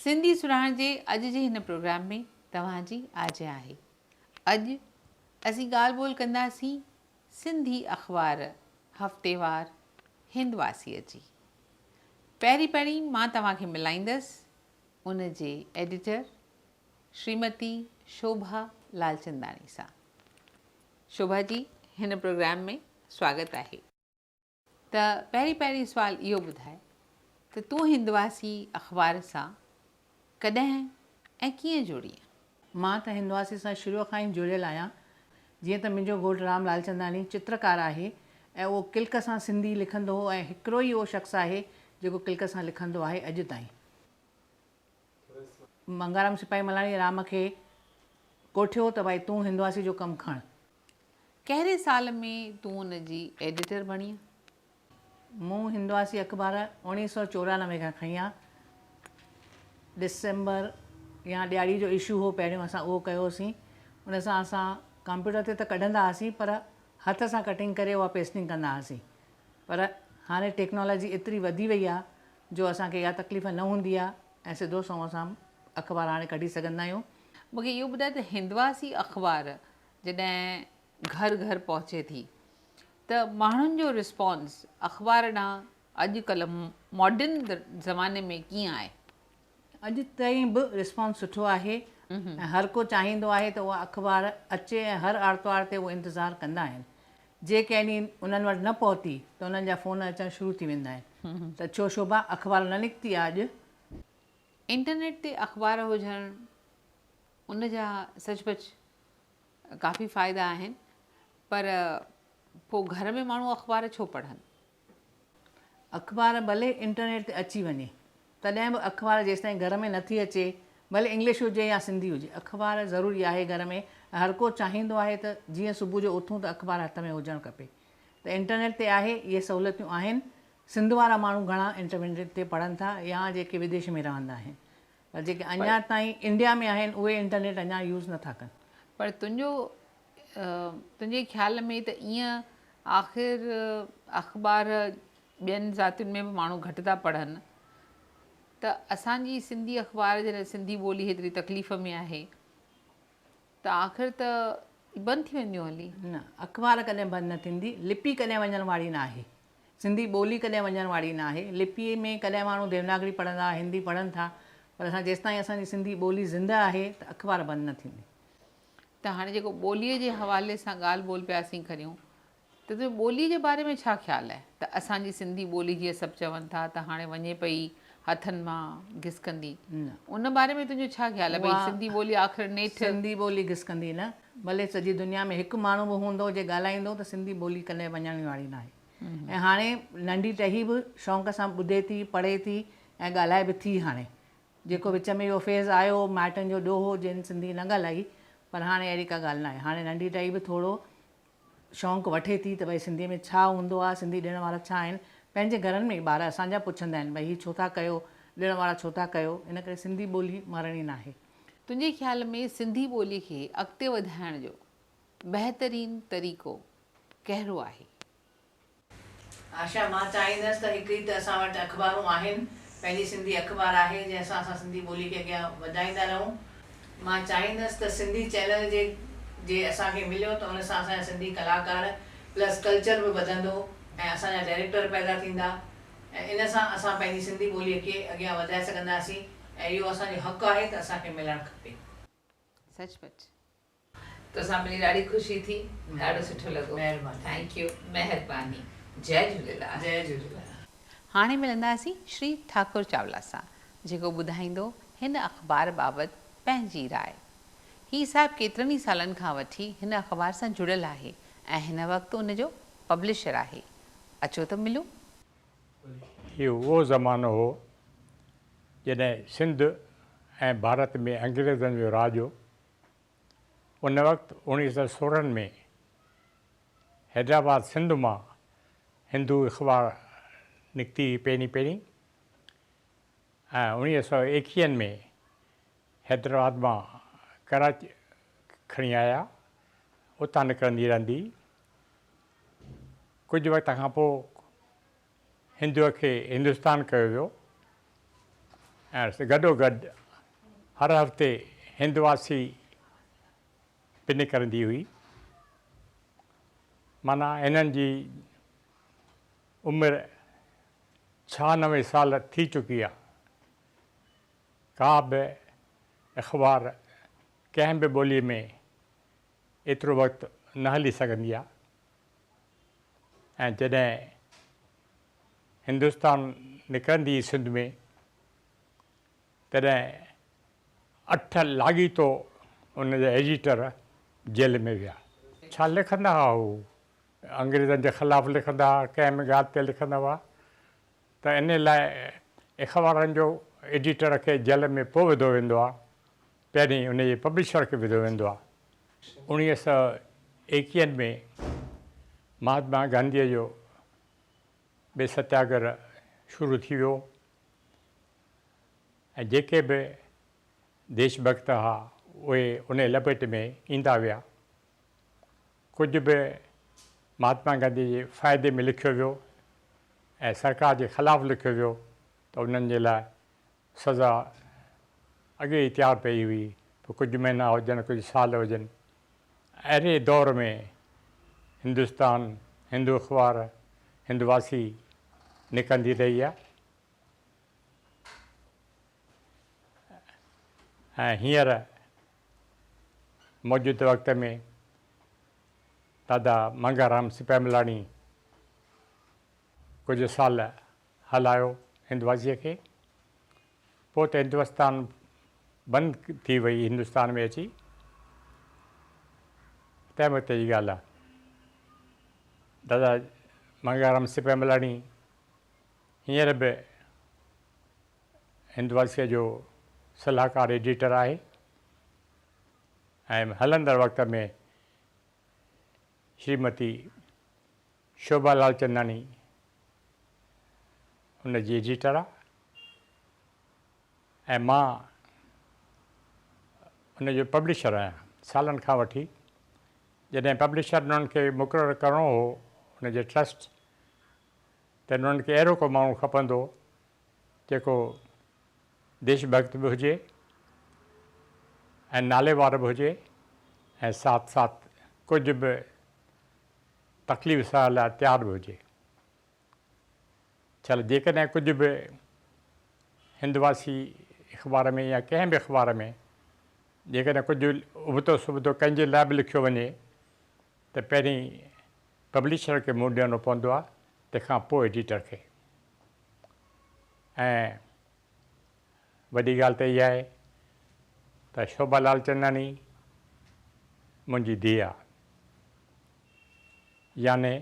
سنڌي سرهاڻ جي اڄ جي هن پروگرام ۾ توهان جي آجيان آهي. اڄ اسين ڳالهه ٻولهه ڪنداسين سنڌي اخبار هفتيوار هند واسيء جي. پهرين پهرين مان توهان کي ملائيندس ان جي ايڊيٽر شريمتي شوڀا لالچنداڻي سان. شوڀا جي هن پروگرام ۾ سواگت آهي. ته پهرين پهرين سوال اهو ٻڌاء ته تون هندواسي اخبار سان ڪڏهن ۽ ڪيئن جڙين؟ مان ته هندواسي سان شروع کان ئي جڙيل آهيان. جيئن ته منهنجو گهوٽ رام لالچنداڻي چترڪار آهي ۽ اهو ڪلڪ سان سنڌي لکندو هو ۽ هڪڙو ئي اهو شخص آهي جيڪو ڪلڪ سان لکندو آهي اڄ تائين. منگهارام سپاهي ملاڻي رام کي ڪوٺيو ته ڀائي تون هندواسي جو ڪم کڻ. ڪهڙي سال ۾ تون ان جي ايڊيٽر بڻين؟ مون هندواسي اخبار 1994 کان کنئي آ. ڊسمبر يا ڏياري جو اشو هو پهريون اسان اهو ڪيوسين. ان سان اسان ڪمپيوٽر تي ته ڪڍندا هئاسين پر هٿ سان ڪٽنگ ڪري اها پيسٽنگ ڪندا هئاسين. پر هاڻي ٽيڪنالاجي ايتري وڌي وئي آ جو اسان کي اها تڪليف نه هوندي آ ۽ سڌو سنئون اسان اخبار هاڻي ڪڍي سگهندا آهيون. مون کي اهو ٻڌاء ته هندواسي اخبار جڏهن گهر گهر پهچي ٿي ته ماڻهن جو رسپانس اخبار ڏانهن اڄ ڪلهه ماڊرن زماني ۾ ڪيئن آهي؟ اڄ تائين به رسپانس سٺو آهي ۽ هر ڪو چاهيندو آهي ته اها اخبار اچي ۽ هر آرتوار تي اهو انتظار ڪندا آهن. جي ڪنهن ڏينهن انهن وٽ نه پهتي ته انهن جا فون اچڻ شروع ٿي ويندا آهن ته ڇو شوڀا اخبار نه نڪتي آهي اڄ؟ انٽرنيٽ تي اخبار هجڻ ان جا سچ پچ ڪافي فائدا آهن پر پوء گهر ۾ ماڻهو اخبار ڇو پڙهن؟ اخبار ڀلي انٽرنيٽ تي اچي وڃي تڏهن به اخبار جيستائين گهر ۾ نٿي اچي ڀلي انگلش هجي يا سنڌي هجي اخبار ضروري آهي گهر ۾ ۽ هر ڪو چاهيندو آهي ته جيئن صبح جو اٿون ته اخبار هٿ ۾ هجڻ کپي ته انٽرنيٽ تي آهي اهي سهولتيون آهن سنڌ وارا ماڻهو گهڻا انٽرنيٽ تي پڙهن ٿا يا جيڪي وديش ۾ رهندا آهن پر جيڪي اڃا تائين انڊيا ۾ آهن اهي انٽرنيٽ اڃا يوز نه ٿا ڪن. پر تنهنجو تنهنجي خيال ۾ ته ايئن آخر اخبار ٻين ذاتين ۾ به ماڻهو گهٽ ٿا پڙهن ته اسان جي سنڌي اخبار جڏهن سنڌي ٻولي هيتري تڪليف ۾ آهي ته آخر ته بند ٿي وينديون هلي. نه اخبار ڪڏهن بند نه ٿيندي، لپي ڪڏهن وڃڻ واري نه آهي. سنڌي ٻولي ڪڏهن وڃڻ واري نه آهي. لپيء ۾ ڪڏهن ماڻهو ديوناگري پڙهندا، هندي پڙهن ٿا، پر اسان جيستائين اسان جي سنڌي ٻولي زنده آهي ته اخبار بند نه ٿيندي. ته هاڻي جيڪو ٻوليء جي حوالي سان ڳالهه ٻولهه پيا اسين ڪريون ته تنهنجو ٻوليء جي باري ۾ ڇا خيال آهي ته اسان جي سنڌي ٻولي جيئن سڀ چون ٿا ته هاڻي وڃي پئي هٿن مان گسڪندي نه. ان باري ۾ تنهنجو ڇا خيال آهي ڀئي اها سنڌي ٻولي آخر نيٺ. سنڌي ٻولي گسڪندي نه، ڀلي سڄي دنيا ۾ هڪ ماڻهو به هوندو جي ڳالهائيندو ته سنڌي ٻولي ڪڏهن وڃڻ واري ناهي ۽ هاڻي ننڍي ٽهي به شوق سان ٻڌي ٿي، پڙهي ٿي ۽ ڳالهائي به ٿي هاڻي جيڪو وچ ۾ اهو فيز آيو هو مائٽن جو ڏوهه هو جن سنڌي نه ڳالهائي پر هاڻي اهڙي ڪا ڳالهه ناهي هاڻي ننڍي ٽهي به ٿورو شوق وٺي ٿي ته ڀئي سنڌي ۾ ڇا هوندو آهي سنڌي ڏڻ وار ڇا آهن پنهنجي گهرن ۾ ئي ٻار اسان جا پڇندا آهن ڀئي هي ڇو ٿا ڪيو ڏڻ وار ڇو ٿا ڪيو ان ڪري سنڌي ٻولي مرڻي ناهي. تنهنجي خيال ۾ سنڌي ٻولي کي اڳتي وڌائڻ جو بهترين طريقو ڪهڙو آهي؟ آشا، مان چاهيندس ته هڪڙي ته اسان وٽ اخبارون آهن، پنهنجي سنڌي اخبار آهي، جنهن سان اسان سنڌي ٻولي کي اڳيان وڌائيندا رهون. مان چاهيندس ته سنڌي چينل جي جي اسان کي مليو ته ان سان اسان جا سنڌي ڪلاڪار پلس ڪلچر به وڌندو ۽ اسان جا ڊائريڪٽر پيدا ٿيندا ۽ ان سان اسان پنهنجي سنڌي ٻولي کي اڳيان وڌائي سگهنداسين ۽ اهو اسان جو حق آهي ته اسان کي ملڻ کپي. سچ پچ توسان ملي ڏاڍي خوشي ٿي ڏاڍو سٺو لڳو مهرباني thank you مهرباني جئي جهوليلال. جئي جهوليلال. هاڻي ملنداسين شري ٺاڪر چاولا سان جيڪو ٻڌائيندو هن اخبار بابت پنهنجي راء. هي صاحب ڪيترن ئي سالن کان وٺي هن اخبار سان جڙيل آهي ۽ هن وقت ان جو پبلشر آهي. اچو ته ملون. هي اهو زمانو هو جڏهن سنڌ ۽ ڀارت ۾ انگريزن جو راڄ هو. ان وقت 1916 ۾ حيدرآباد سنڌ مان هندو اخبار نڪتي هئي پهرين پهرين ۽ اوڻيهه سئو ايڪيهن ۾ حيدرآباد مان ڪراچي کڻي آيا اتان نڪرندي رهندي ڪجهه وقت کان پوء هندوء کي هندستان ڪيو ويو. ۽ گڏوگڏ هر هفتي هندواسي به نڪرندي هئي. معنيٰ هنن جي عمر 96 سال ٿي چڪي آ. ڪا به اخبار ڪنهن به ٻوليء ۾ ايترو وقت نه هلي سگهندي آ ۽ جڏهن هندستان نڪرندي هئي سنڌ ۾ تڏهن اٺ لاڳيتو ان جا ايڊيٽر جيل ۾ ويا. ڇا لکندا هئا هو؟ انگريزن جي خلاف لکندا هئا، ڪنهن به ڳالهه تي لکندا هئا ته ان لاء اخبارن جو ايڊيٽر کي جيل ۾ پوء وڌو ويندو آهي، پهرين ان جي پبلشر کي وڌو ويندو آهي. اوڻيهه سئو ايڪيهن ۾ مهاتما گانڌيء جو به ستياگرهه شروع ٿي ويو ۽ جيڪي به ديش ڀڳت ها اهي انهي لپيٽ ۾ ايندا ويا. ڪجهه به مهاتما گانڌي جي فائدي ۾ لکيو ويو ۽ سرڪار جي خلاف لکيو ويو ته انهن جي لاء سزا اڳي ئي تيار پئي هئي، پوء ڪجهه مهينا هجن ڪجهه سال هجن. اهڙي دور ۾ هندستان، هندو اخبار، هندواسي نڪرندي رهي آهي ۽ هينئر موجوده وقت ۾ دادا منگهارام سپهملاڻي ڪجهه سال هلايو هندواسيء کي. پوء ته هندوستان بند ٿي وئي هندستان ۾ اچي. تنهن وقت جي ڳالهه آ. دادا منگهارام سپهملاڻي هينئر به هندواسيء جو صلاحڪار ايڊيٽر آهي ۽ هلندڙ وقت ۾ شريمتي شوڀا لالچنداڻي ان جي ايڊيٽر آ ۽ مان ان جو پبلشر آهيان. سالن کان وٺي جڏهن پبلشر انهن کي مقرر ڪرڻو هو ان جي ٽرسٽ ته انهن کي اهڙو ڪو ماڻهو کپندو جيڪو ديش ڀڳت به هجي ۽ نالي وارو به هجي ۽ ساٿ ساٿ ڪجهه به تڪليف سهڻ لاء تيار به هجي. ڇل جيڪڏهن ڪجهه به هندواسي اخبار ۾ يا ڪنهن به اخبار ۾ جيڪڏهن ڪجهه ابتو سبتو ڪنهن جي لاء به لکيو وڃي ته پهرين پبلشر کي منهن ڏيڻو پوندو آهي تنهن کان پوء ايڊيٽر کي ۽ وڏي ڳالهه ته اها آهي ته شوڀا لالچنداڻي منهنجي ڌيء آهي يعني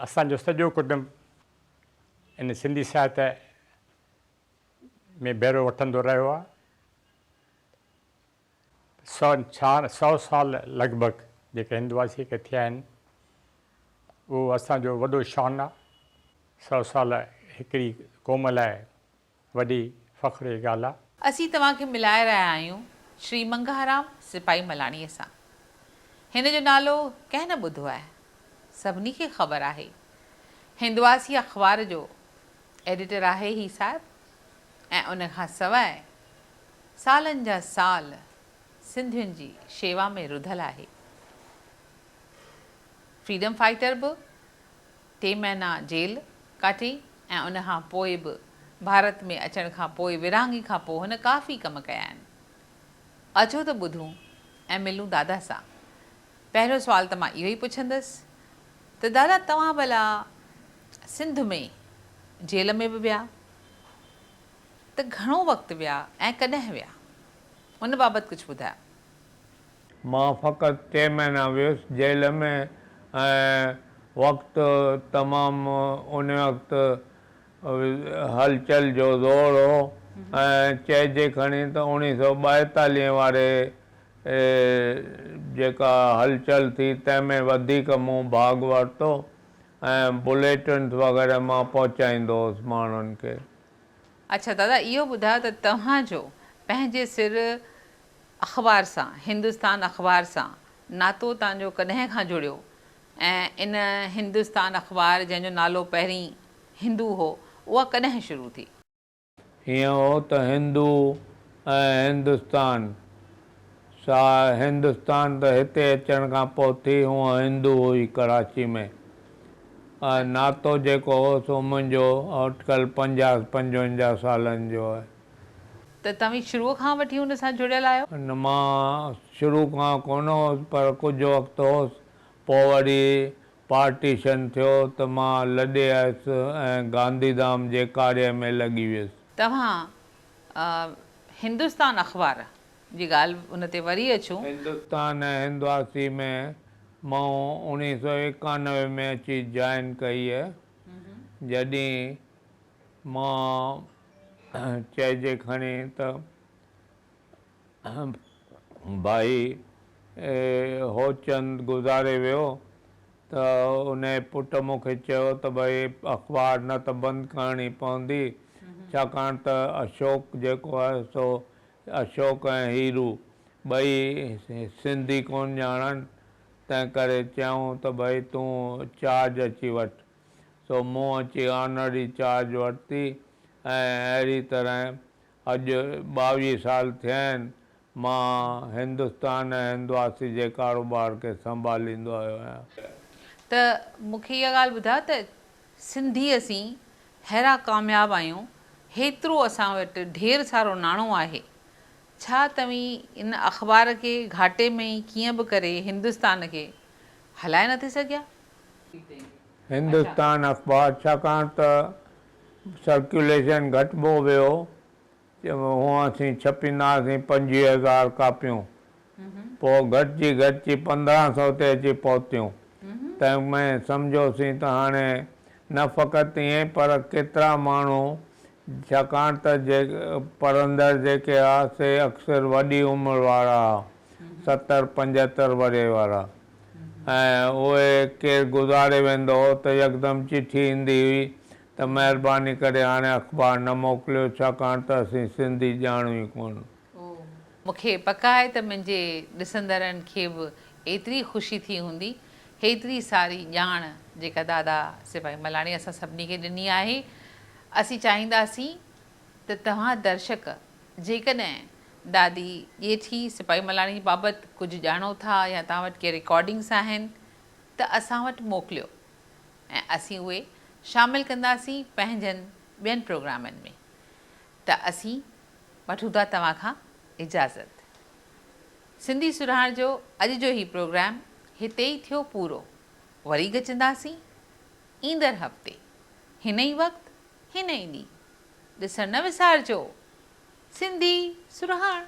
اسان جو سڄو ڪٽنب ان سنڌي ساهت ۾ بهرو وٺندو رهيو آهي. سئو سال لڳ ڀڳ جيڪي هندواسيء کي ٿيا آهن، اهو اسان جو وڏو شان آهي. سئو سال هڪڙي قوم لاء وڏي فخر جي ڳالهه آ. اسين توهان کي ملائي رهيا آهيون شري منگهارام سپاهي ملاڻيء سان. هن جو نالو ڪنهن نه ٻڌو آهي؟ سڀني کي خبر آهي. هندواسي اخبار جو ايڊيٽر آهي هي صاحب ۽ ان کان سواء سالن جا سال سنڌين جي شيوا ۾ رڌل آهي. فريڊم فائٽر به ٽي مهينا جيل ڪاٽي ۽ ان کان پوء به ڀارت ۾ اچڻ کان پوء ورهاڱي کان پوء هن ڪافي ڪم ڪيا آهن. اچو ته ٻڌون ۽ ملون دادا سان. پهريون سوال ته مان اهو ئي پڇندس ته دادا توهان ڀلا سنڌ ۾ جيل ۾ به ويا ته گهڻو وقت ويا ۽ ڪڏهن ويا؟ ان بابت ڪجهه ٻڌايو. مان فقط ٽي مهينا ويس جيل ۾ ۽ وقت تمام ان وقت هلچل جو زور هو ۽ چئجي کڻي ته اوڻيهه سئو ٻائيتاليهه واري جيڪا هلچل ٿي تنهن ۾ وڌيڪ مون ڀاڳ ورتو ۽ بليٽنس وغيره مان پهچائيندو هوس ماڻهن کي. اڇا دادا اهو ٻڌايو ته توهان جو پنهنجي سر اخبار سان، هندستان اخبار سان ناتو توهان جو ڪڏهن کان جڙيو ۽ ان هندستان اخبار جنهن جو نالو پهرين هندو هو اها ڪڏهن شروع ٿي؟ هيئن هو ته هندو ۽ هندستان، سا هندستان ته هتي اچڻ کان پوء ٿي، هونء هندو هئي ڪراچي ۾. ۽ ناتو جيڪو هو سو منهنجو اٽڪل 50، 55 سالن جو آهي. ته توهين شروع کان وٺي ان سان جڙيل آهيو؟ نه مان شروع کان ڪونه هوس پر ڪجهه وقت هوس، پوء وري پارٽيشن ٿيو ته مان لڏي آيس ۽ گانڌيڌام جي ڪاريه ۾ لڳي ويس. توهان هندستان اخبار جي ڳالهه ان تي وري اچون. هندستان ۽ هندواسي ۾ مون 1991 ۾ اچي جوائن ڪئي جڏهن مان چئجي کڻي ته ڀائي هوچند گذاري ويو ته ان جي پٽ مون کي چيو ته ڀائي اخبار نه ته بند ڪرڻي پوندي ڇاڪاڻ ته اشوڪ جيڪو آهي سو اشوڪ ۽ هيرو ٻئي سنڌي ڪونه ڄاڻن تنهن ڪري چيائون ته ڀائي تون چارج اچي وٺ سو مون اچي آنرري چارج ورتي ۽ اهڙي طرح اڄ 22 سال ٿيا آهن، مان هندستان ۽ هندواسي جي ڪاروبار کي سنڀاليندو آيو آهيان. ته مون کي اها ڳالهه ٻڌاء ته سنڌي اسين ههڙا ڪامياب آهيون، هيترو اسان وٽ ڍير سارو ناڻو آهي، ڇا توهين ان اخبار کي گهاٽي ۾ ئي ڪيئن به ڪري هندستان کي هلائي نه ٿي سگهيا؟ هندستان اخبار ڇاڪاڻ ته سرڪيوليشن گهٽبو ويو، هونء اسين ڇپيندا هئاسين 25,000 ڪاپيون، پوء گهٽجي گهٽجي 1,500 تي اچي پهتيون، تنهن ۾ سمجهيوسين ته هاڻي نه فقط ائين پر ڪيترا ماڻهو ڇاڪاڻ ته پڙهندڙ جيڪي ها سي اڪثر وڏي عمر وارا ها، 70، 75 ورهيه وارا ۽ اهي ڪير گذاري ويندو هو ته يڪدم چٺي ايندي هئي ته مهرباني ڪري هاڻي اخبار نه موڪليو ڇاڪاڻ ته اسين سنڌي ڄاڻون ئي ڪونه. مون کي پڪ آهي ته منهنجي ڏسندڙن کي به ايتري خوشي ٿي هوندي هيتري ساري ڄاڻ جيڪا دادا سپاهي ملاڻي اسان سڀني کي ڏني آهي. اسين چاهينداسين ته توهان درشڪ جيڪڏهن دادي ڄيٺي سپاهي ملاڻي بابت ڪجهه ڄاڻو ٿا يا توهان وٽ ڪي رڪارڊنگس آهن ته اسان وٽ موڪليو ۽ اسين اهي شامل ڪنداسين پنهنجن ٻين پروگرامن ۾ ته اسين وٺون ٿا توهان کان اجازت. سنڌي سرهاڻ جو اڄ جو هي پروگرام هتي ئي ٿيو پورو. وري گچنداسين ايندڙ هفتي هن ئي وقت هن ئي ڏينهن. ڏسڻ نه وسارجو سنڌي سرهاڻ.